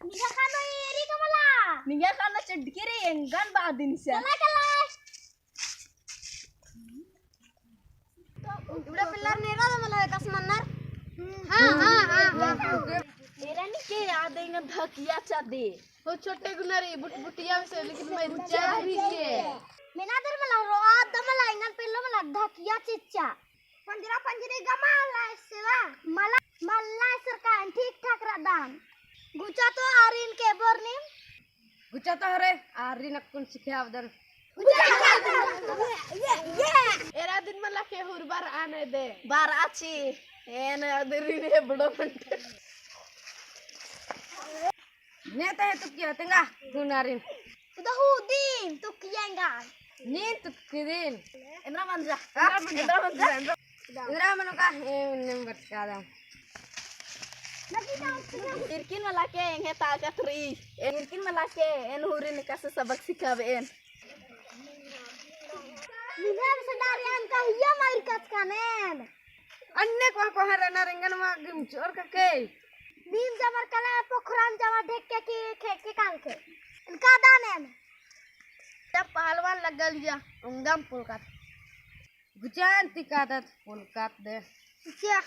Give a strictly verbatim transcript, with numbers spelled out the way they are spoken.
निंग्है खानो एरी का मला। निंग्है खानो चड्डकी रे एंगन बादिन से। चला, चला। इबड़ा पिल्लर नेरा दा मला एकासे मन्नर। हाँ, हाँ, हाँ, हाँ। एरा नी के याद एंगन धकिया चादे। हो छोटे गुना रे, बुटबुटिया में से, लेकिन मैं चाह रही के। मेना दर मला रोआ दा मला एंगन पेल्लो मला धकिया चिच्चा। पंजरा पंजरी गमा ला सेवा। मला, मला सरकार ठीक ठाक रदन। गुचा तो आरिन के बोरनीम। गुचा तो हरे, आरिन अक्कुन सिखाबदन। एरा दिन मला के हुर बार आने दे। बार आची, एन अदरी ने बड़ो मंटे। ने ते तुक्किया तेंगा, गुनारिन। उदा हूदिन, तुक्किया एंगा। नीन तुक्किदिन। एन्दरा मंजा। हाँ? एन्दरा मंजा। एन्दरा मनो का, ए, नंबर का दाम। इरकिन मला के एंगे ताकत रई। इरकिन मला के एन हुरिन एकासे सबक सिखाबेन। निम्है सरदार एन कहिया मार कचकानेन। अन्ने कोहा कोहा रअनर एंगन मा गुमचोर कके। नीम जमर कला पोखरान जमर ढेक्के की खेके कालके। एन कादन एन। जब पहलवान लग्गा लिया, उंगम पुलकात। गुचान ती कादत पुलकात दे। क्या?